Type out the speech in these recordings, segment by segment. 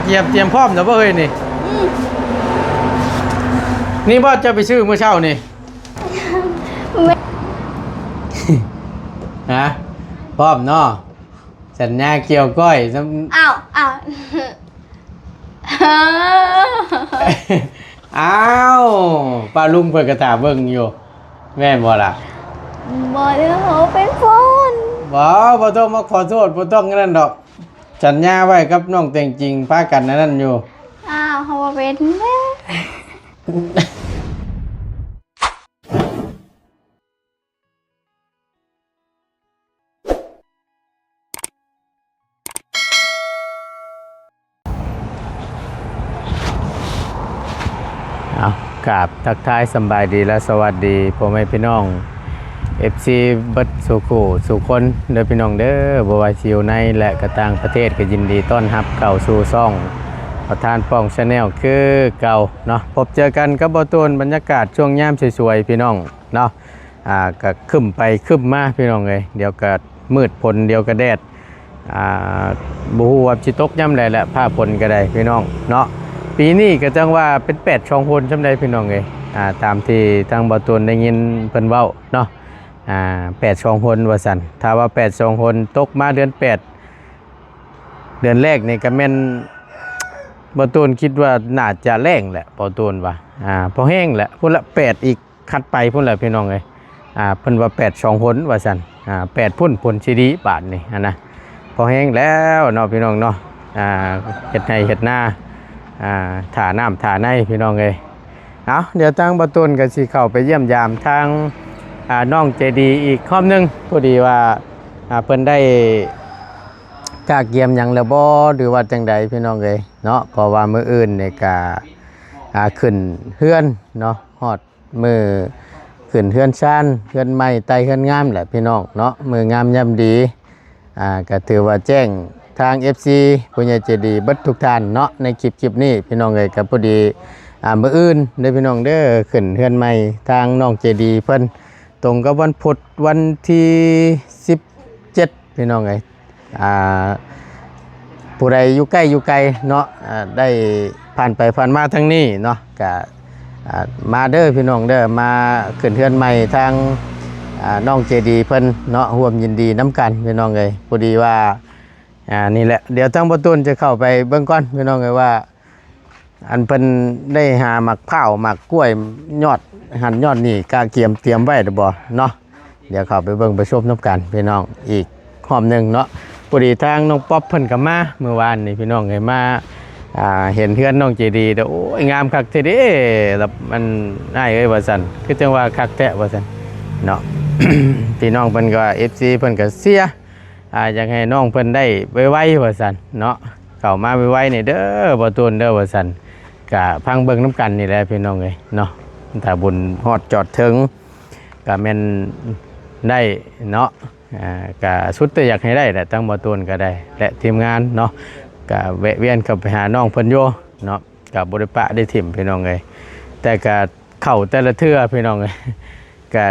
ຕຽມ ຕຽມພ້ອມແລ້ວບໍ່ເຮີ້ຍນີ້? ອືມ ນີ້ບໍ່ ເຈົ້າໄປຊື້ມື້ເຊົ້ານີ້? ແມ່ນ ຮະ? ພ້ອມເນາະ? ສັນຍາກ່ຽວກ້ອຍ ອ້າວ ອ້າວ ອ້າວ ປ້າລຸງເພິ່ນກໍຖ້າເບິ່ງຢູ່ ແມ່ນບໍ່ລະ? ບໍ່ໄດ້ເວົ້າ ເປັນຄົນ ບໍ່ ບໍ່ຕ້ອງມາຂໍໂທດ ບໍ່ຕ້ອງອັນນັ້ນດອກ ສັນຍາໄວ້ກັບນ້ອງແຕງຈິງ ພາກັນອັນນັ້ນຢູ່ ອ້າວ ເຮົາບໍ່ເປັນເດ້. ເອົາ ກາບທັກທາຍສຳບາຍດີ ແລະ ສະຫວັດດີພໍ່ແມ່ພີ່ນ້ອງ ເອັຟຊີ ເບິດສູ່ຄູ່ສູ່ຄົນເດີພີ່ນ້ອງເດີ ບໍ່ວ່າຊິຢູ່ໃນ ແລະ ກະຕ່າງປະເທດ ກໍຍິນດີຕ້ອນຮັບເຂົ້າສູ່ຊ່ອງປະທານປ່ອງ Channel ຄືເກົ່າເນາະ. ພົບເຈີກັນກັບບ່າວໂຕນ ບັນຍາກາດຊ່ວງຍາມສວຍໆ ພີ່ນ້ອງເນາະ. ອ່າ ກະຄຶ້ມໄປຄຶ້ມມາພີ່ນ້ອງເອີຍ ດຽວກະມືດຝົນ ດຽວກະແດດ ອ່າ ບໍ່ຮູ້ວ່າຊິຕົກຍາມໃດແຫຼະ ຟ້າຝົນກະໄດ້ພີ່ນ້ອງເນາະ. ປີນີ້ກະຈັ່ງວ່າເປັນແປດສອງຫົນຊ່ຳໃດພີ່ນ້ອງເອີຍ ອ່າ ຕາມທີ່ທາງບ່າວໂຕນໄດ້ຍິນເພິ່ນເວົ້າເນາະ ອ່າ ແປດສອງຫົນວ່າຊັ້ນ. ຖ້າວ່າແປດສອງຫົນຕົກມາເດືອນແປດ ເດືອນແລກນີ້ກະແມ່ນ ບ່າວໂຕນຄິດວ່າໜ້າຈະແລ້ງແຫຼະ ບ່າວໂຕນວ່າ ອ່າ ພໍແຮງແຫຼະ ພຸ້ນລະແປດອີກ ຄັດໄປພຸ້ນແຫຼະພີ່ນ້ອງເອີຍ ອ່າ ເພິ່ນວ່າແປດສອງຫົນວ່າຊັ້ນ ອ່າ ແປດພຸ້ນ ຝົນຊິດີບາດນີ້ຫັ້ນນະ ພໍແຮງແລ້ວເນາະພີ່ນ້ອງເນາະ ອ່າ ເຮັດໄຮ່ເຮັດນາ ອ່າ ຖ້ານ້ຳຖ້າໃນພີ່ນ້ອງເອີຍ. ເອົາ ດຽວທາງບ່າວໂຕນກໍຊິເຂົ້າໄປຢ້ຽມຢາມທາງ ອ່າ ນ້ອງເຈດີອີກຮອບໜຶ່ງ ພໍດີວ່າ ອ່າ ເພິ່ນໄດ້ກະກຽມຫຍັງແລ້ວບໍ່ ຫຼືວ່າຈັ່ງໃດພີ່ນ້ອງເອີຍເນາະ ເພາະວ່າມື້ອື່ນນີ້ກະ ອ່າ ຂຶ້ນເຮືອນເນາະ ຮອດ ມື້ຂຶ້ນເຮືອນຊານ ເຮືອນໃໝ່ ໄຕ່ເຮືອນງາມແຫຼະພີ່ນ້ອງເນາະ ມື້ງາມຍາມດີ ອ່າ ກະຖືວ່າແຈ້ງທາງເອັຟຊີ ຜູ້ໃຫຍ່ໃຈດີເບິດທຸກທ່ານເນາະ ໃນຄລິບ ຄລິບນີ້ພີ່ນ້ອງເອີຍ. ກະພໍດີ ອ່າ ມື້ອື່ນເດີພີ່ນ້ອງເດີ ຂຶ້ນເຮືອນໃໝ່ທາງນ້ອງເຈດີເພິ່ນ ຕົງກັບວັນພຸດ ວັນທີສິບເຈັດ ພີ່ນ້ອງເອີຍ ອ່າ ຜູ້ໃດຢູ່ໃກ້ຢູ່ໄກເນາະ ອ່າ ໄດ້ຜ່ານໄປຜ່ານມາທາງນີ້ເນາະ ກະ ອ່າ ມາເດີພີ່ນ້ອງເດີ ມາຂຶ້ນເຮືອນໃໝ່ທາງ ອ່າ ນ້ອງເຈດີເພິ່ນເນາະ ຮ່ວມຍິນດີນຳກັນພີ່ນ້ອງເອີຍ. ພໍດີວ່າ ອ່າ ນີ້ແຫຼະ ດຽວທາງບ່າວໂຕນຈະເຂົ້າໄປເບິ່ງກ່ອນພີ່ນ້ອງເອີຍວ່າ ອັນເພິ່ນໄດ້ຫາໝາກພ້າວໝາກກ້ວຍ ຍອດຫັ້ນຍອດນີ້ ກະກຽມຕຽມໄວ້ແລ້ວບໍ່ເນາະ. ດຽວເຂົ້າໄປເບິ່ງໄປຊົມນຳກັນພີ່ນ້ອງອີກຮອບໜຶ່ງເນາະ. ພໍດີທາງນ້ອງປັອບເພິ່ນກໍມາມື້ວານນີ້ພີ່ນ້ອງເອີຍ ມາ ອ່າ ເຫັນເຮືອນນ້ອງເຈດີແລ້ວ ໂອ້ຍ ງາມຄັກແທ້ເດ້ ລະ ອັນ ອ້າຍເອີຍວ່າຊັ້ນ ຄືຈັ່ງວ່າຄັກແທ້ວ່າຊັ້ນເນາະ. ພີ່ນ້ອງເພິ່ນກໍ ເອັຟຊີ ເພິ່ນກໍເຊຍ ອ່າ ຢາກໃຫ້ນ້ອງເພິ່ນໄດ້ໄວໆວ່າຊັ້ນເນາະ ເຂົ້າມາໄວໆນີ້ເດີ ບ່າວໂຕນເດີວ່າຊັ້ນ. ກະຟັງເບິ່ງນຳກັນນີ້ແຫຼະພີ່ນ້ອງເອີຍເນາະ ຖ້າບຸນຮອດຈອດເຖິງກະແມ່ນໄດ້ເນາະ. ອ່າ ກະສຸດແຕ່ຢາກໃຫ້ໄດ້ແຫຼະ ທາງບ່າວໂຕນກໍໄດ້ ແລະ ທີມງານເນາະ ກະແວະວຽນເຂົ້າໄປຫານ້ອງເພິ່ນຢູ່ເນາະ ກະບໍ່ໄດ້ປະໄດ້ຖິ້ມພີ່ນ້ອງເອີຍ. ແຕ່ກະເຂົ້າແຕ່ລະເທື່ອພີ່ນ້ອງເອີຍ ກະ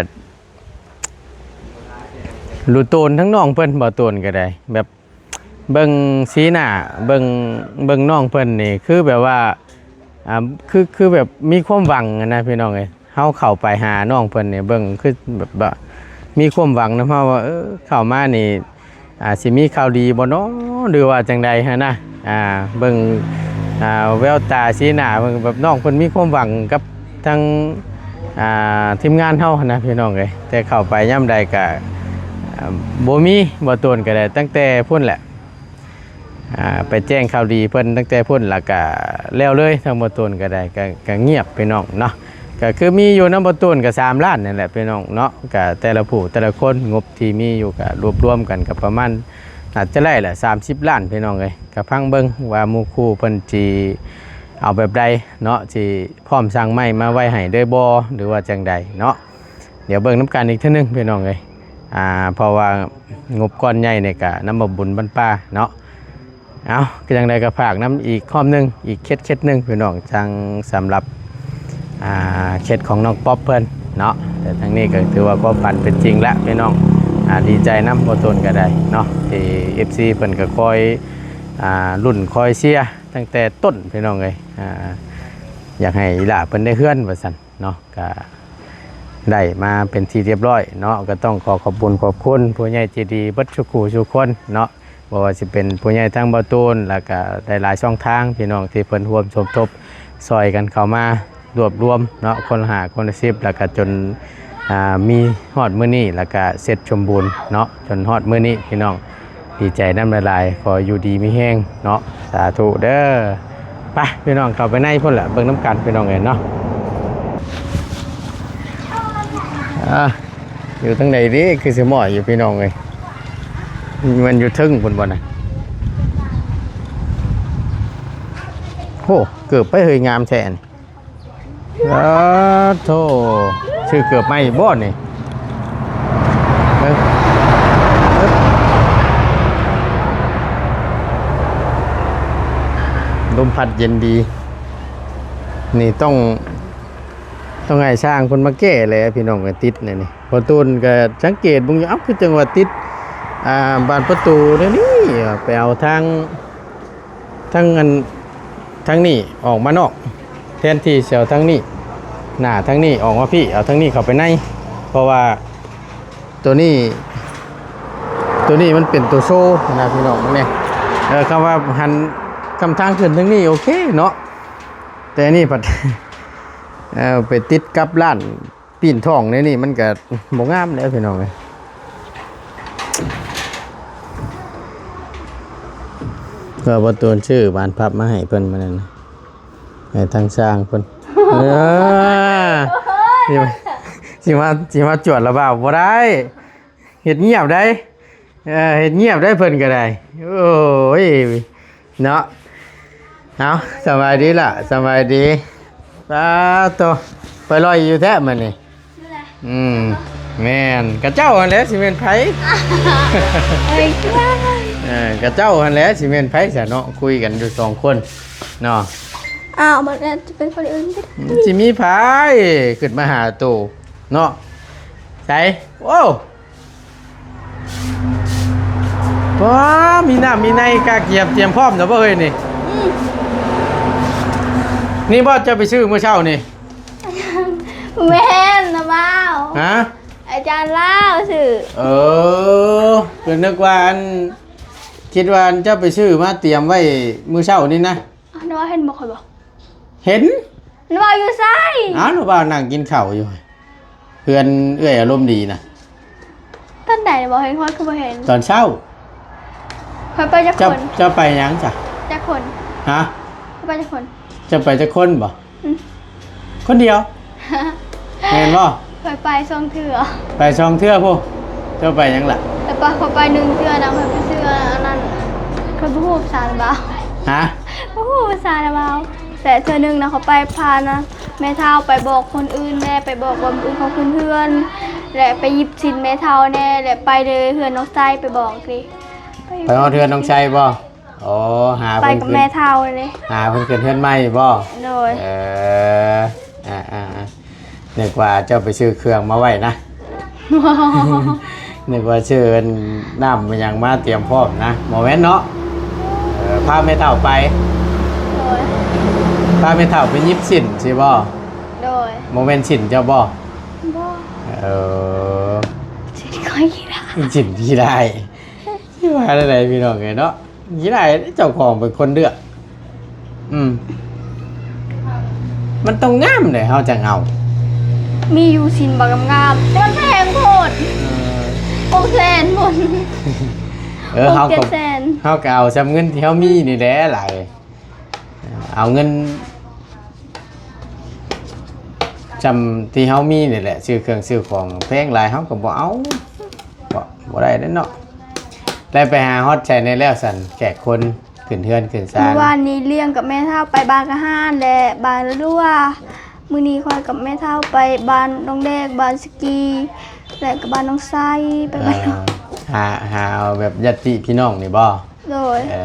ລຸໂຕນທັງນ້ອງເພິ່ນ ບ່າວໂຕນກໍໄດ້ ແບບເບິ່ງສີໜ້າ ເບິ່ງ ເບິ່ງນ້ອງເພິ່ນນີ້ ຄືແບບວ່າ ອ່າ ຄື ຄືແບບມີຄວາມຫວັງຫັ້ນນະພີ່ນ້ອງເອີຍ. ເຮົາເຂົ້າໄປຫານ້ອງເພິ່ນນີ້ ເບິ່ງຄືແບບວ່າມີຄວາມຫວັງນຳເຮົາວ່າ ເອີ ເຂົ້າມານີ້ ອ່າ ຊິມີຂ່າວດີບໍ່ນໍ ຫຼືວ່າຈັ່ງໃດຫັ້ນນະ. ອ່າ ເບິ່ງ ອ່າ ແວວຕາສີໜ້າເບິ່ງແບບນ້ອງເພິ່ນມີຄວາມຫວັງກັບທາງ ອ່າ ທີມງານເຮົາຫັ້ນນະພີ່ນ້ອງເອີຍ. ແຕ່ເຂົ້າໄປຍາມໃດກະ ອ່າ ບໍ່ມີ ບ່າວໂຕນກໍໄດ້ ຕັ້ງແຕ່ພຸ້ນແຫຼະ ອ່າ ໄປແຈ້ງຂ່າວດີເພິ່ນຕັ້ງແຕ່ພຸ້ນ ແລ້ວກະແລ້ວເລີຍ. ທາງບ່າວໂຕນກໍໄດ້ ກະ ກະງຽບພີ່ນ້ອງເນາະ. ກະຄືມີຢູ່ນຳບ່າວໂຕນກະສາມລ້ານນີ້ແຫຼະພີ່ນ້ອງເນາະ. ກະແຕ່ລະຜູ້ແຕ່ລະຄົນ ງົບທີ່ມີຢູ່ກະລວບລວມກັນກະປະມານ ໜ້າຈະໄດ້ລະສາມສິບລ້ານພີ່ນ້ອງເອີຍ. ກະຟັງເບິ່ງວ່າໝູ່ຄູ່ເພິ່ນຊິເອົາແບບໃດເນາະ ຊິພ້ອມສັ່ງໄມ້ມາໄວ້ໃຫ້ເລີຍບໍ່ ຫຼືວ່າຈັ່ງໃດເນາະ. ດຽວເບິ່ງນຳກັນອີກເທື່ອໜຶ່ງພີ່ນ້ອງເອີຍ ອ່າ ເພາະວ່າງົບກ້ອນໃຫຍ່ນີ້ກະນຳບ່າວບຸນບ້ານປ່າເນາະ. ເອົາ ຄືຈັ່ງໃດກໍຝາກນຳອີກຮອບໜຶ່ງ ອີກເຂດ ເຂດໜຶ່ງພີ່ນ້ອງ ຈັ່ງສຳລັບ ອ່າ ເຂດຂອງນ້ອງປັອບເພິ່ນເນາະ. ແຕ່ທາງນີ້ກໍຖືວ່າຄວາມຝັນເປັນຈິງແລ້ວພີ່ນ້ອງ ອ່າ ດີໃຈນຳບ່າວໂຕນກໍໄດ້ເນາະ ທີ່ ເອັຟຊີ ເພິ່ນກໍຄອຍ ອ່າ ລຸ້ນຄອຍເຊຍ ຕັ້ງແຕ່ຕົ້ນພີ່ນ້ອງເອີຍ ອ່າ ຢາກໃຫ້ອີ່ຫຼ້າເພິ່ນໄດ້ເຮືອນວ່າຊັ້ນເນາະ ກະໄດ້ມາເປັນທີ່ຮຽບຮ້ອຍເນາະ ກະຕ້ອງຂໍຂອບບຸນຂອບຄຸນຜູ້ໃຫຍ່ໃຈດີເບິດສູ່ຄູ່ສູ່ຄົນເນາະ ບໍ່ວ່າຊິເປັນຜູ້ໃຫຍ່ທາງເບົາຕູນ ແລ້ວກະຫຼາຍໆຊ່ອງທາງ ພີ່ນ້ອງທີ່ເພິ່ນຮ່ວມສົມທົບຊ່ອຍກັນເຂົ້າມາ ລວບລວມເນາະ ຄົນລະຫ້າ ຄົນລະສິບ ແລ້ວກະຈົນ ອ່າ ມີຮອດມື້ນີ້ ແລ້ວກະເສັດສົມບູນເນາະ ຈົນຮອດມື້ນີ້ພີ່ນ້ອງ ດີໃຈນຳຫຼາຍໆ ຂໍຢູ່ດີມີແຮງເນາະ ສາທຸເດີ. ໄປພີ່ນ້ອງ ເຂົ້າໄປໃນພຸ້ນລະ ເບິ່ງນຳກັນພີ່ນ້ອງເອີຍເນາະ. ອ່າ ຢູ່ທາງໃດເດ ຄືຊິໝ້ອຍຢູ່ພີ່ນ້ອງເອີຍ ແມ່ນຢູ່ເທິງພຸ້ນບໍ່ນະ? ໂອ້ ເກີບໄປເຮີຍ ງາມແທ້. ອ້າໂທ້ ຊື້ເກີບໃໝ່ບໍ່ນີ້? ເອີ ເອີ ລົມພັດເຢັນດີ ນີ້ຕ້ອງ ຕ້ອງໃຫ້ຊ່າງເພິ່ນມາແກ້ແຫຼະພີ່ນ້ອງ ກະຕິດແນວນີ້ ພໍ່ຕູນກະສັງເກດເບິ່ງຢູ່ ເອົ້າ ຄືຈັ່ງວ່າຕິດ ອ່າ ບານປະຕູແນວນີ້ ໄປເອົາທາງ ທັງອັນ ທັງນີ້ອອກມານອກ ແທນທີ່ຊິເອົາທັງນີ້ ໜ້າທັງນີ້ອອກມາພີ້ ເອົາທັງນີ້ເຂົ້າໄປໃນ ເພາະວ່າໂຕນີ້ ໂຕນີ້ມັນເປັນໂຕໂຊນະພີ່ນ້ອງເບິ່ງແດ່. ເອີ ຄຳວ່າຫັນ ຄຳທາງຂຶ້ນທາງນີ້ໂອເຄເນາະ ແຕ່ອັນນີ້ພັດ ເອີ ໄປຕິດກັບຮ້ານ ປີ້ນທ້ອງໃນນີ້ມັນກະບໍ່ງາມແລ້ວພີ່ນ້ອງເອີຍ. ກໍບໍ່ຕູນຊື້ບານພັບມາໃຫ້ເພິ່ນມື້ນັ້ນນະ ໃຫ້ທາງຊ່າງເພິ່ນ ເອີ ຊິມາ ຊິມາ ຊິມາຈວດລະບ່າວບໍ່ໄດ້. ເຮັດງຽບໄດ໋ ເອີ ເຮັດງຽບໄດ໋ ເພິ່ນກໍໄດ້ ໂອ້ຍ ເນາະ. ເອົາ ສະບາຍດີລະ ສະບາຍດີ. ປາໂຕ ໄປລອຍຢູ່ແທ້ມື້ນີ້. ອືມ ແມ່ນ ກະເຈົ້າຫັ້ນແຫຼະ ຊິແມ່ນໃຜ? ເອີ ກະເຈົ້າຫັ້ນແຫຼະ ຊິແມ່ນໃຜຊະເນາະ ຄຸຍກັນຢູ່ສອງຄົນເນາະ. ອ້າວ ມັນຈະເປັນຄົນອື່ນ ຊິມີໃຜຂຶ້ນມາຫາໂຕເນາະ. ໃສ ໂອ້ ປ້າ ມີນ້ຳມີໃນ ກະກຽມ ຕຽມພ້ອມແລ້ວບໍ່ເອີຍນີ້? ອືມ ນີ້ບໍ່ ເຈົ້າໄປຊື້ມື້ເຊົ້ານີ້? ແມ່ນນະບ່າວ. ຮະ? ອາຈານລາວຊື້. ເອີ ກໍນຶກວ່າອັນ ຄິດວ່າອັນເຈົ້າໄປຊື້ມາຕຽມໄວ້ມື້ເຊົ້ານີ້ນະ. ອ້າວ ນະບ່າວເຫັນບໍ່ຂ້ອຍບໍ່? ເຫັນ. ນະບ່າວຢູ່ໃສ? ອ້າວ ນະບ່າວນັ່ງກິນເຂົ້າຢູ່ ເຮືອນເອື້ອຍອາລົມດີນະ. ຕອນໃດນະບ່າວເຫັນ? ຂ້ອຍຄືບໍ່ເຫັນ. ຕອນເຊົ້າ. ຂ້ອຍໄປຈັກຄົນ? ເຈົ້າ ເຈົ້າໄປຫຍັງຊະ? ຈັກຄົນ? ຮະ? ຂ້ອຍໄປຈັກຄົນ? ເຈົ້າໄປຈັກຄົນບໍ່? ອືມ ຄົນດຽວ. ແມ່ນບໍ່? ຂ້ອຍໄປສອງເທື່ອ. ໄປສອງເທື່ອພຸ້ນ. ເຈົ້າໄປຫຍັງລະ? ແຕ່ປະ ຂ້ອຍໄປໜຶ່ງເທື່ອນະ ຂ້ອຍໄປຊື້ອັນນັ້ນ ຂ້ອຍບໍ່ຮູ້ພາສາລາວ. ຮະ? ບໍ່ຮູ້ພາສາລາວ. ແຕ່ເທື່ອໜຶ່ງນະ ຂ້ອຍໄປພານະ ແມ່ເຖົ້າໄປບອກຄົນອື່ນແດ່ ໄປບອກວ່າມື້ອື່ນເຂົາຂຶ້ນເຮືອນ ແລະ ໄປຫຍິບສິນແມ່ເຖົ້າແດ່ ແລະ ໄປເລີຍເຮືອນນ້ອງໄຊ ໄປບອກຕິ. ໄປຮອດເຮືອນນ້ອງໄຊບໍ່? ອໍ ຫາ ໄປກັບແມ່ເຖົ້າເດ້. ຫາເພິ່ນຂຶ້ນເຮືອນໃໝ່ບໍ່? ໂດຍ. ເອີ ອ່າໆໆ ນຶກວ່າເຈົ້າໄປຊື້ເຄື່ອງມາໄວ້ນະ. ນຶກວ່າຊື້ອັນ ນ້ຳຫຍັງມາຕຽມພ້ອມນະ ບໍ່ແມ່ນເນາະ? ເອີ ພາແມ່ເຖົ້າໄປ. ໂດຍ. ພາແມ່ເຖົ້າໄປຫຍິບສິນຊີ້ບໍ່? ໂດຍ. ບໍ່ແມ່ນສິນເຈົ້າບໍ່? ບໍ່. ເອີ ສິນຂ້ອຍຂີ້ຮ້າຍ. ສິນຂີ້ຮ້າຍ. ຊິວ່າແນວໃດພີ່ນ້ອງເອີຍເນາະ? ຂີ້ຮ້າຍ ເຈົ້າຂອງເປັນຄົນເລືອກ. ອືມ ມັນຕ້ອງງາມເດ້ ເຮົາຈັ່ງເອົາ. ມີຢູ່ສິນບັກງາມໆ ແຕ່ມັນແພງໂພດ. ເອີ ຫົກແສນພຸ້ນ. ເອີ ຫົກເຈັດແສນ. ເຮົາກໍ ເຮົາກໍເອົາສ່ຳເງິນທີ່ເຮົາມີນີ້ແຫຼະຫຼາຍ. ເອົາເງິນສ່ຳທີ່ເຮົາມີນີ້ແຫຼະ ຊື້ເຄື່ອງຊື້ຂອງ. ແພງຫຼາຍເຮົາກໍບໍ່ເອົາ ບໍ່ ບໍ່ໄດ້ເດ້ເນາະ. ແລ້ວໄປຫາຮອດໃສແດ່ແລ້ວຊັ້ນ ແຂກຄົນ ຂຶ້ນເຮືອນຂຶ້ນຊານ? ມື້ວານນີ້ລ້ຽງກັບແມ່ເຖົ້າໄປບ້ານກະຫານ ແລະ ບ້ານລະຫຼວ. ມື້ນີ້ຂ້ອຍກັບແມ່ເຖົ້າໄປບ້ານດອງແດກ ບ້ານສະກີ ແລະ ກະບ້ານນ້ອງໄຊ ໄປບ້ານ ເອີ ຫາ ຫາເອົາແບບຍາດຕິພີ່ນ້ອງນີ້ບໍ່? ໂດຍ. ເອີ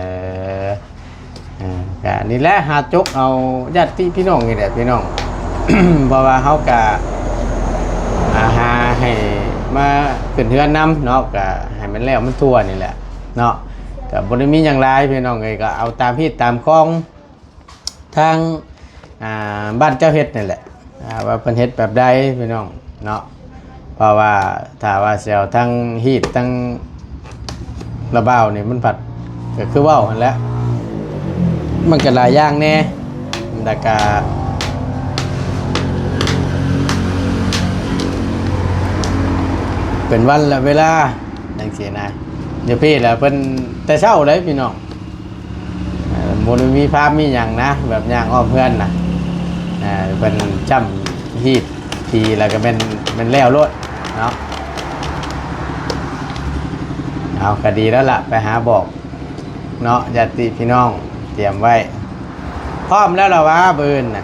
ເອີ ກະນີ້ແຫຼະ ຫາຈົກເອົາຍາດຕິພີ່ນ້ອງນີ້ແຫຼະພີ່ນ້ອງ. ເພາະວ່າເຮົາກະ ອ່າ ຫາໃຫ້ມາຂຶ້ນເຮືອນນຳເນາະ ກະໃຫ້ມັນແລ້ວມັນທົ່ວນີ້ແຫຼະເນາະ. ກະບໍ່ໄດ້ມີຫຍັງຫຼາຍພີ່ນ້ອງເອີຍ ກະເອົາຕາມຮີດຕາມຄອງ ທາງ ອ່າ ບ້ານເຈົ້າເຮັດນີ້ແຫຼະ ອ່າ ວ່າເພິ່ນເຮັດແບບໃດພີ່ນ້ອງເນາະ. ເພາະວ່າຖ້າວ່າຊິເອົາທັງຮີດທັງລະບ່າວນີ້ ມັນພັດກໍຄືເວົ້າຫັ້ນແຫຼະ ມັນກໍຫຼາຍຢ່າງແດ່ ແລ້ວກະເປັນວັນລະເວລາຈັ່ງຊີ້ນະ. ຢູ່ພີ້ລະເພິ່ນແຕ່ເຊົ້າເລີຍພີ່ນ້ອງ ເອີ ບໍ່ໄດ້ມີພາບມີຫຍັງນະ ແບບຍ່າງອ້ອມເຮືອນນະ ເອີ ເພິ່ນຈ້ຳຮີດຕີແລ້ວກໍແມ່ນ ແມ່ນແລ້ວໂລດເນາະ. ເອົາ ກໍດີແລ້ວລະ ໄປຫາບອກເນາະ ຍາດຕິພີ່ນ້ອງ ຕຽມໄວ້ ພ້ອມແລ້ວລະຫວາ ມື້ອື່ນນະ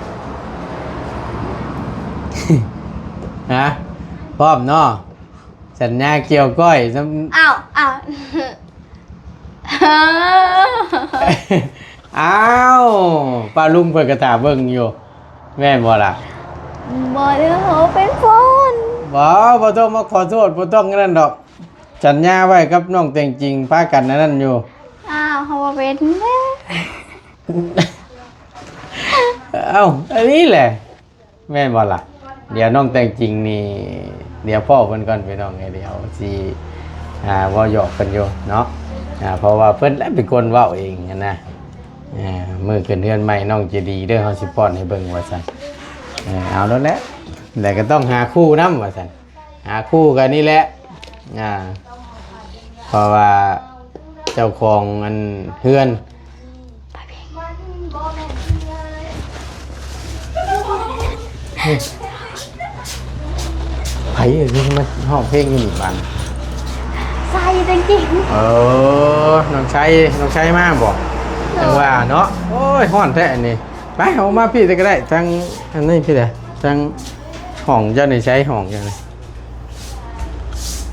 ຮະ ພ້ອມເນາະ ສັນຍາກ່ຽວກ້ອຍ ອ້າວ ອ້າວ ອ້າວ ປ້າລຸງເພິ່ນກໍຖ້າເບິ່ງຢູ່ ແມ່ນບໍ່ລະ? ບໍ່ໄດ້ເວົ້າ ເປັນຝົນ. ບໍ່ ບໍ່ຕ້ອງມາຂໍໂທດ ບໍ່ຕ້ອງອັນນັ້ນດອກ ສັນຍາໄວ້ກັບນ້ອງແຕ່ງຈິງ ພາກັນອັນນັ້ນຢູ່. ອ້າວ ເຮົາບໍ່ເປັນເດ້. ເອົ້າ ອັນນີ້ແຫຼະ ແມ່ນບໍ່ລະ? ດຽວນ້ອງແຕ່ງຈິງນີ້ ດຽວພໍ້ເພິ່ນກ່ອນພີ່ນ້ອງເອີຍ ດຽວຊິ ອ່າ ເວົ້າຫຍອກເພິ່ນຢູ່ເນາະ ອ່າ ເພາະວ່າເພິ່ນແຫຼະເປັນຄົນເວົ້າເອງຫັ້ນນະ ອ່າ ມື້ຂຶ້ນເຮືອນໃໝ່ນ້ອງໃຈດີເດີ ເຮົາຊິປ້ອນໃຫ້ເບິ່ງວ່າຊັ້ນ ເອີ ເອົາໂລດແຫຼະ ແລ້ວກໍຕ້ອງຫາຄູ່ນຳວ່າຊັ້ນ ຫາຄູ່ກັນນີ້ແຫຼະ ອ່າ ເພາະວ່າເຈົ້າຂອງອັນເຮືອນ ໃຜຄືມາຮ້ອງເພງຢູ່ນີ້ບາດນີ້? ໃສ່ແຕ່ງຈິງ ເອີ ນ້ອງໄຊ ນ້ອງໄຊມາບໍ່? ເອີ ຈັ່ງວ່າເນາະ ໂອ້ຍ ຮ້ອນແທ້ອັນນີ້ ໄປ ເອົາມາພີ້ກໍໄດ້ ທາງອັນນີ້ພີ້ແຫຼະ ທາງຫ້ອງເຈົ້ານີ້ໃຊ້ຫ້ອງເຈົ້ານີ້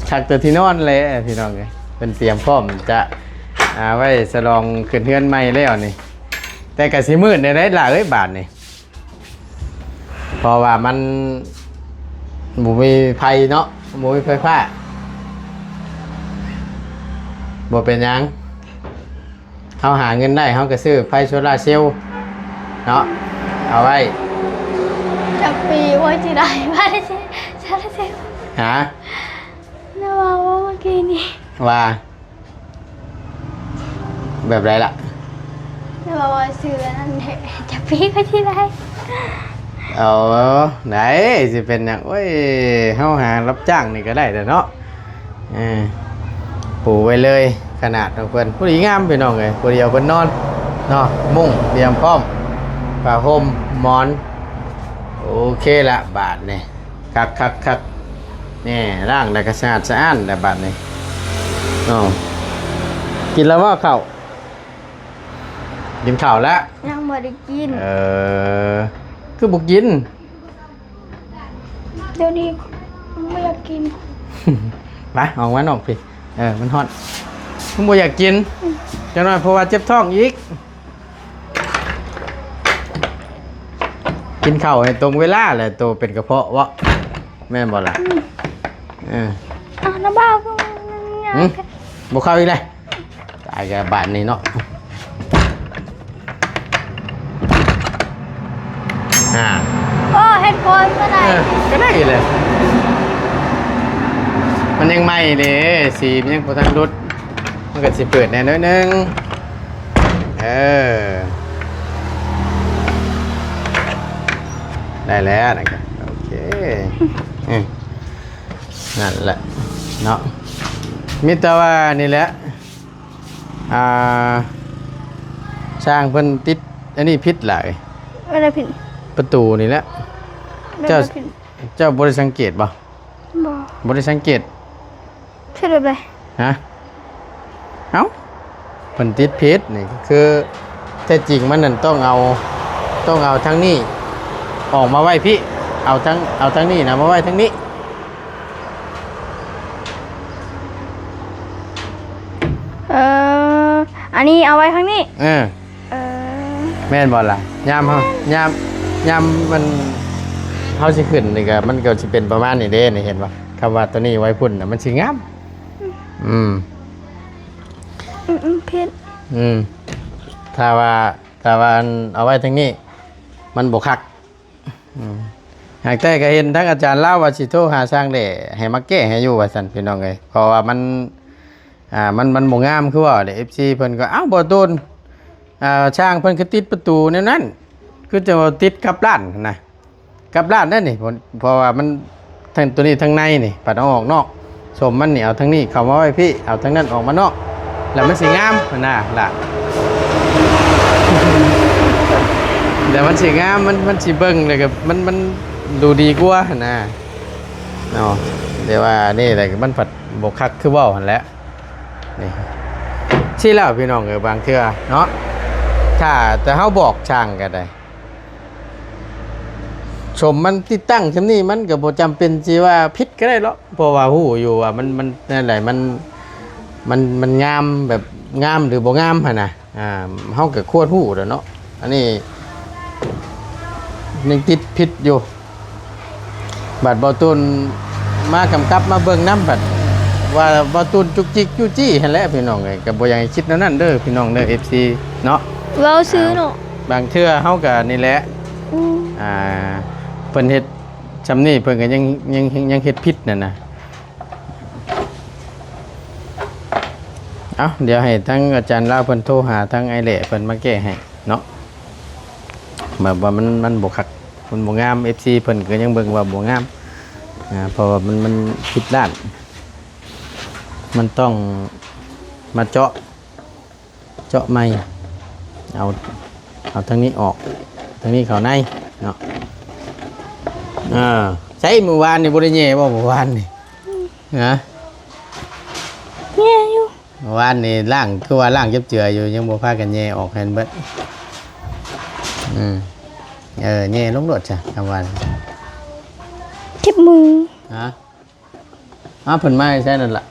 ຄັກແຕ່ທີ່ນອນແຫຼະພີ່ນ້ອງເອີຍ ເພິ່ນຕຽມພ້ອມຈະ ອ່າ ໄວ້ສະຫຼອງຂຶ້ນເຮືອນໃໝ່ແລ້ວນີ້ ແຕ່ກໍຊິມືດແດ່ຫຼາເອີຍບາດນີ້ ເພາະວ່າມັນບໍ່ມີໄຟເນາະ ບໍ່ມີໄຟຟ້າ ບໍ່ເປັນຫຍັງ ເຮົາຫາເງິນໄດ້ ເຮົາກໍຊື້ໄຟໂຊລາເຊວເນາະ ເອົາໄວ້ ຈັກປີໂອ້ຍ ຊິໄດ້ໄຟໂຊລາເຊວ ຮະ? ນະວ່າເວົ້າເມື່ອກີ້ນີ້ ວ່າ ແບບໃດລະ? ແຕ່ວ່າວ່າຊື້ອັນນັ້ນແທ້ ຈັກປີກໍຊິໄດ້ ເອົາ ໄດ້ ຊິເປັນຫຍັງ ໂອ້ຍ ເຮົາຫາຮັບຈ້າງນີ້ກໍໄດ້ແຫຼະເນາະ ເອີ ປູໄວ້ເລີຍ ຂະໜາດຂອງເພິ່ນ ພໍດີງາມພີ່ນ້ອງເອີຍ ພໍດີເອົາເພິ່ນນອນເນາະ ມຸ້ງຕຽມພ້ອມ ຜ້າຫົ່ມ ໝອນ ໂອເຄລະ ບາດນີ້ ຄັກໆໆ ແນ່ ລ້າງແລ້ວກໍສະອາດສະອ້ານແລ້ວບາດນີ້ເນາະ ກິນແລ້ວບໍ່ເຂົ້າ? ກິນເຂົ້າແລ້ວ? ຍັງບໍ່ໄດ້ກິນ ເອີ ຄືບໍ່ກິນ? ດຽວນີ້ບໍ່ຢາກກິນ ໄປ ອອກມານອກພີ້ ເອີ ມັນຮ້ອນ ມັນບໍ່ຢາກກິນ ອືມ ຈັກໜ້ອຍເພາະວ່າເຈັບທ້ອງອີກ. ກິນເຂົ້າໃຫ້ຕົງເວລາແຫຼະ ໂຕເປັນກະເພາະເວາະ ແມ່ນບໍ່ລະ? ອືມ ເອີ ອ້າວ ນ້ຳບ່າວຄືຍັງ ຫຶ? ບໍ່ເຂົ້າອີກແລ້ວ ຕາຍກະບາດນີ້ເນາະ ອ່າ ໂອ້ ເຮັດຄົນບໍ່ໄດ້ ເອີ ກໍໄດ້ແຫຼະ ມັນຍັງໃໝ່ເດ້ ສີມັນຍັງບໍ່ທັນຫຼຸດ ມັນກໍຊິເປີດແດ່ໜ້ອຍໜຶ່ງ ເອີ ໄດ້ແລ້ວນະ ໂອເຄ ເອີ ນັ້ນແຫຼະເນາະ ມີແຕ່ວ່ານີ້ແຫຼະ ອ່າ ຊ່າງເພິ່ນຕິດອັນນີ້ຜິດຫຼາຍ ອັນໃດຜິດ? ປະຕູນີ້ແຫຼະ ແບບໃດຜິດ? ເຈົ້າ ເຈົ້າບໍ່ໄດ້ສັງເກດບໍ່? ບໍ່ ບໍ່ໄດ້ສັງເກດ ເຮັດແບບໃດ? ຮະ? ເອົ້າ ເພິ່ນຕິດຜິດນີ້ ຄືແທ້ຈິງມັນນັ້ນຕ້ອງເອົາ ຕ້ອງເອົາທາງນີ້ອອກມາໄວ້ພີ້ ເອົາທາງ ເອົາທາງນີ້ນະມາໄວ້ທາງນີ້ ເອີ ອັນນີ້ເອົາໄວ້ທາງນີ້ ເອີ ເອີ ແມ່ນບໍ່ລະ? ຍາມເຮົາ ຍາມ ຍາມມັນ ເຮົາຊິຂຶ້ນນີ້ກະ ມັນກໍຊິເປັນປະມານນີ້ເດ້ ນີ້ເຫັນບໍ່? ຄຳວ່າໂຕນີ້ໄວ້ພຸ້ນນະ ມັນຊິງາມ ອືມ ອືມ ອືມ ຜິດ ອືມ ຖ້າວ່າ ຖ້າວ່າອັນເອົາໄວ້ທາງນີ້ ມັນບໍ່ຄັກ. ອືມ ຫາກແຕ່ກໍເຫັນທາງອາຈານລາວວ່າຊິໂທຫາຊ່າງແຫຼະ ໃຫ້ມາແກ້ໃຫ້ຢູ່ວ່າຊັ້ນ ພີ່ນ້ອງເອີຍ. ເພາະວ່າມັນ ອ່າ ມັນ ມັນບໍ່ງາມ ຄືວ່າແຫຼະ ເອັຟຊີ ເພິ່ນກໍ ເອົ້າ ບໍ່ໂດນ ອ່າ ຊ່າງເພິ່ນຄືຕິດປະຕູແນວນັ້ນ ຄືຈະວ່າຕິດກັບລ້ານຫັ້ນນະ ກັບລ້ານນັ້ນນີ້ ເພາະວ່າມັນທັງຕົວນີ້ທັງໃນນີ້ ບັດເອົາອອກນອກ ສົມມັນນີ້ເອົາທາງນີ້ເຂົ້າມາໄວ້ພີ້ ເອົາທາງນັ້ນອອກມານອກ ແລ້ວມັນຊິງາມຫັ້ນນະ ລະ ແລ້ວມັນຊິງາມ ມັນ ມັນຊິເບິ່ງ ແລ້ວກໍມັນ ມັນດູດີກວ່າຫັ້ນນະເນາະ. ແຕ່ວ່ານີ້ແຫຼະ ມັນພັດບໍ່ຄັກຄືເວົ້າຫັ້ນແຫຼະ. ນີ້ ຊີ້ແລ້ວ ພີ່ນ້ອງເອີຍ ບາງເທື່ອເນາະ ຖ້າແຕ່ເຮົາບອກຊ່າງກໍໄດ້ ສົມມັນຕິດຕັ້ງຊ່ຳນີ້ ມັນກໍບໍ່ຈຳເປັນຊິວ່າຜິດກໍໄດ້ເນາະ ເພາະວ່າຮູ້ຢູ່ວ່າມັນ ມັນແນວໃດ ມັນ ມັນ ມັນງາມ ແບບງາມ ຫຼື ບໍ່ງາມຫັ້ນນະ. ອ່າ ເຮົາກໍຄວນຮູ້ແຫຼະເນາະ ອັນນີ້ຍັງຕິດຜິດຢູ່. ບັດເບົາຕູນມາກຳກັບມາເບິ່ງນຳ ບັດວ່າເບົາຕູນຈຸກຈິກຈູ້ຈີ້ຫັ້ນແຫຼະ ພີ່ນ້ອງເອີຍ. ກໍບໍ່ຢາກໃຫ້ຄິດແນວນັ້ນເດີ ພີ່ນ້ອງເດີ ເອັຟຊີ ເນາະ ເວົ້າຊື່ເນາະ. ບາງເທື່ອເຮົາກໍນີ້ແຫຼະ ອືມ ອ່າ ເພິ່ນເຮັດຊ່ຳນີ້ ເພິ່ນກໍຍັງ ຍັງ ຍັງເຮັດຜິດນັ້ນນະ. ເອົ້າ ດຽວໃຫ້ທາງອາຈານລາວເພິ່ນໂທຫາທາງອ້າຍແຫຼະເພິ່ນມາແກ້ໃຫ້ເນາະ ແບບວ່າມັນ ມັນບໍ່ຄັກ ມັນບໍ່ງາມ ເອັຟຊີ ເພິ່ນກໍຍັງເບິ່ງວ່າບໍ່ງາມ ອ່າ ເພາະວ່າມັນ ມັນຜິດດ້ານ ມັນຕ້ອງມາເຈາະ ເຈາະໃໝ່ ເອົາ ເອົາທາງນີ້ອອກ ທາງນີ້ເຂົ້າໃນເນາະ. ເອີ ໃຊ້ມື້ວານນີ້ບໍ່ໄດ້ແຍ່ບໍ່ ມື້ວານນີ້? ອືມ ຮະ ແຍ່ຢູ່ ມື້ວານນີ້ລ້າງ ຄືວ່າລ້າງເຈັບເຈືອຢູ່ ຍັງບໍ່ພາກັນແຍ່ອອກໃຫ້ເບິດ. ອືມ ເອີ ແຍ່ລົງໂລດຊະ ກາງວານ ເຈັບມື ຮະ. ອ້າວ ເພິ່ນມາແຕ່ໃສນັ້ນລະ?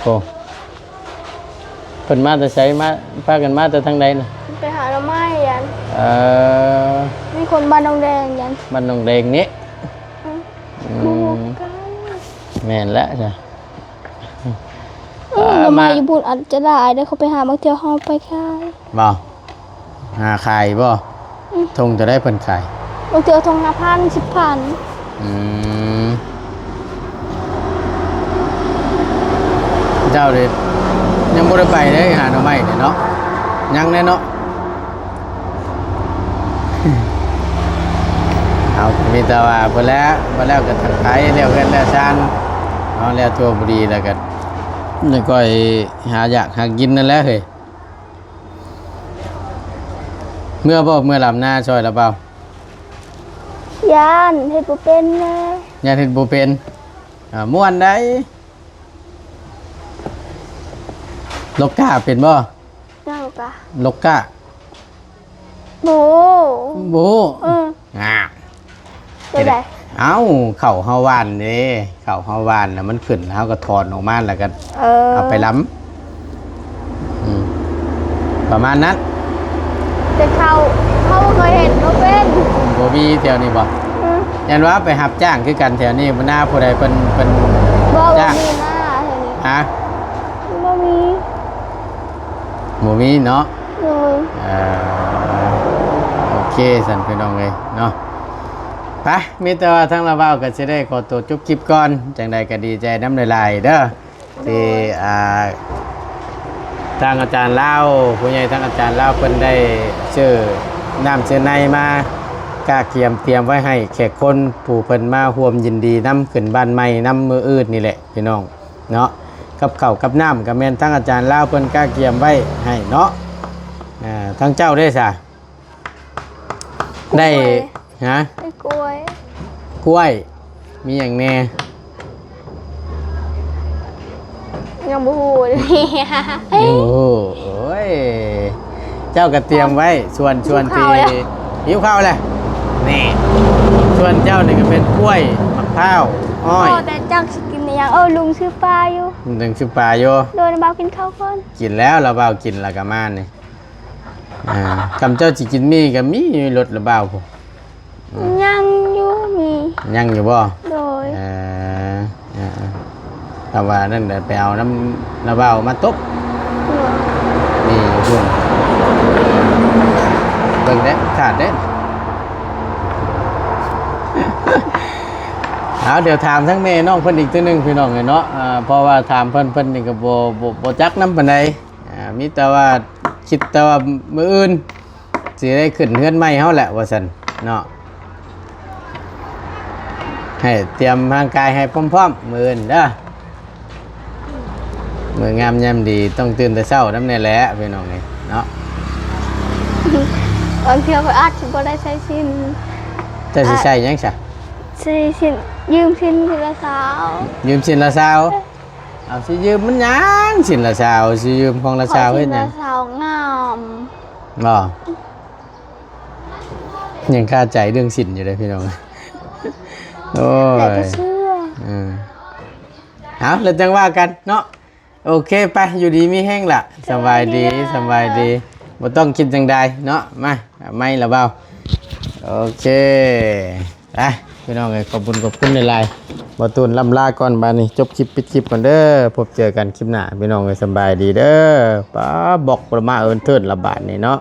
ໂອ້ ເພິ່ນມາແຕ່ໃສ? ມາ ພາກັນມາແຕ່ທາງໃດນະ? ໄປຫາໜໍ່ໄມ້ຫັ້ນ. ເອີ ມີຄົນບ້ານໜອງແດງຫັ້ນ. ບ້ານໜອງແດງນີ້? ອືມ ອືມ ບໍ່ຮູ້ກັນ. ແມ່ນແຫຼະຊະ. ເອີ ເອີ ໜໍ່ໄມ້ ມາຢູ່ພຸ້ນອາດຈະຫຼາຍເດ້ ເຂົາໄປຫາ ບາງເທື່ອເຮົາໄປຂາຍ. ບໍ່? ຫາຂາຍບໍ່? ອືມ ຖົງເທົ່າໃດເພິ່ນຂາຍ? ບາງເທື່ອຖົງຫ້າພັນ ສິບພັນ. ອືມ ເຈົ້ານີ້ຍັງບໍ່ໄດ້ໄປເດ້ ຫາໜໍ່ໄມ້ນີ້ເນາະ. ຍັງແດ່ເນາະ. ເອົາ ມີແຕ່ວ່າພຸ້ນແຫຼະ ບໍ່ແລ້ວກໍທາງໄປ ແລ້ວເຮືອນແລ້ວຊານເນາະ ແລ້ວທົ່ວບໍ່ດີ ແລ້ວກໍ ແລ້ວກໍຫາຢາກຫາກິນນັ້ນແຫຼະເຮີ້ຍ. ເມືອບໍ່ ເມືອລຳນາຊ່ອຍລະເບົາ? ຢ້ານເຮັດບໍ່ເປັນແດ່. ຢ້ານເຮັດບໍ່ເປັນ. ອ່າ ມ່ວນໄດ໋. ລົກກ້າເປັນບໍ່? ຍັງກະ ລົກກ້າ ບໍ່ ບໍ່ ເອີ ອ່າ ເປັນໃດ? ເອົ້າ ເຂົ້າເຮົາຫວ່ານເດ້ ເຂົ້າເຮົາຫວ່ານແລ້ວມັນຂຶ້ນ ເຮົາກໍຖອນອອກມາ ແລ້ວກໍ ເອີ ເອົາໄປລຳ ອືມ ປະມານນັ້ນ. ແຕ່ເຂົ້າ ເຮົາບໍ່ເຄີຍເຮັດ ບໍ່ເປັນ ບໍ່ມີແຖວນີ້ບໍ່? ອືມ ຢ້ານວ່າໄປຮັບຈ້າງຄືກັນແຖວນີ້ ບໍ່ໜ້າຜູ້ໃດເພິ່ນ ເພິ່ນ ບໍ່ ຈ້າງ ບໍ່ມີນາແຖວນີ້ ຮະ? ບໍ່ມີ ບໍ່ມີເນາະ. ໂດຍ ເອີ ໂອເຄຊັ້ນ ພີ່ນ້ອງເອີຍເນາະ. ໄປ ມີແຕ່ວ່າທາງລາວບ່າວກໍຊິໄດ້ຂໍຕົວຈົບຄລິບກ່ອນ. ຈັ່ງໃດກໍດີໃຈນຳຫຼາຍໆເດີ ໂດຍ ທີ່ ອ່າ ທາງອາຈານລາວ ຜູ້ໃຫຍ່ທາງອາຈານລາວເພິ່ນໄດ້ຊື້ນ້ຳຊື້ໃນມາກະກຽມຕຽມໄວ້ໃຫ້ແຂກຄົນ ຜູ້ເພິ່ນມາຮ່ວມຍິນດີນຳ ຂຶ້ນບ້ານໃໝ່ນຳມື້ອື່ນນີ້ແຫຼະ ພີ່ນ້ອງເນາະ. ກັບເຂົ້າກັບນ້ຳກໍແມ່ນທາງອາຈານລາວເພິ່ນກະກຽມໄວ້ໃຫ້ເນາະ. ອ່າ ທາງເຈົ້າເດ້ຊະ? ໄດ້ ຮະ? ໄດ້ກ້ວຍ ກ້ວຍ ມີຫຍັງແດ່? ຍັງບໍ່ຮູ້ ຍັງບໍ່ຮູ້. ໂອ້ຍ ເຈົ້າກໍຕຽມໄວ້ ສ່ວນ ສ່ວນທີ່ ຫິວເຂົ້າແລ້ວ ນີ້ ສ່ວນເຈົ້ານີ້ກໍເປັນກ້ວຍ ໝາກພ້າວ ອ້ອຍ. ໂອ້ ແຕ່ຈັກຊິກິນຫຍັງ? ເອີ ລຸງຊື້ປາຢູ່ ລຸງຊື້ປາຢູ່. ໂດຍ ບ່າວກິນເຂົ້າກ່ອນ. ກິນແລ້ວ ລາວບ່າວກິນແລ້ວກໍມານີ້. ອ່າ ຄຳເຈົ້າຊິກິນໝີ່ກໍມີຢູ່ລົດລະບ່າວພຸ້ນ. ອືມ ຍັງຢູ່ ມີ ຍັງຢູ່ບໍ່? ໂດຍ ເອີ ເອີ ເອີ ຖ້າວ່ານັ້ນແຫຼະ ໄປເອົານຳລະບ່າວມາຕົກ ໂດຍ ມີຢູ່ພຸ້ນ ໂຕ ງເດ້ ຂາດເດ້. ເອົາ ດຽວຖາມທາງແມ່ນ້ອງເພິ່ນອີກເທື່ອໜຶ່ງ ພີ່ນ້ອງເອີຍເນາະ. ເອີ ເພາະວ່າຖາມເພິ່ນ ເພິ່ນນີ້ກໍບໍ່ ບໍ່ ບໍ່ຈັກນຳປານໃດ. ເອີ ມີແຕ່ວ່າຄິດແຕ່ວ່າມື້ອື່ນຊິໄດ້ຂຶ້ນເຮືອນໃໝ່ເຮົາແຫຼະ ວ່າຊັ້ນເນາະ. ໃຫ້ຕຽມຮ່າງກາຍໃຫ້ພ້ອມໆ ມື້ອື່ນເດີ. ມື້ງາມຍາມດີຕ້ອງຕື່ນແຕ່ເຊົ້ານຳແດ່ແຫຼະ ພີ່ນ້ອງເອີຍເນາະ. ບາງເທື່ອຂ້ອຍອາດຊິບໍ່ໄດ້ໃຊ້ສິ້ນ. ເຈົ້າຊິໃຊ້ຫຍັງຊະ? ໃຊ້ສິ້ນ ຢືມສິ້ນເທື່ອລະຊາວ. ຢືມສິ້ນລະຊາວ? ເອົາ ຊິຢືມມັນຫຍັງ? ສິ້ນລະຊາວ ຊິຢືມຂອງລະຊາວເຮັດຫຍັງ? ຂອງສິ້ນລະຊາວງາມ. ບໍ່? ຍັງຄາໃຈເລື່ອງສິ້ນຢູ່ເດ້ ພີ່ນ້ອງ. ໂອ້ຍ ແຕ່ກໍເຊື່ອ. ເອີ ເອົາ ແລ້ວຈັ່ງວ່າກັນເນາະ. ໂອເຄ ໄປ ຢູ່ດີມີແຮງລະ. ສະບາຍດີ ສະບາຍດີ. ບໍ່ຕ້ອງຄິດຫຍັງໃດເນາະ. ມາ ເອົາໄມ້ລະເບົາ. ໂອເຄ ໄປ ພີ່ນ້ອງເອີຍ ຂອບຄຸນ ຂອບຄຸນຫຼາຍໆ. ບໍ່ຕູນລ່ຳລາກ່ອນ ບາດນີ້ຈົບຄລິບ ປິດຄລິບກ່ອນເດີ. ພົບເຈີກັນຄລິບໜ້າ ພີ່ນ້ອງເອີຍ ສະບາຍດີເດີ. ປ້າ ບລັອກບໍ່ໄດ້ມາເອີ້ນເທີນລະບາດນີ້ເນາະ.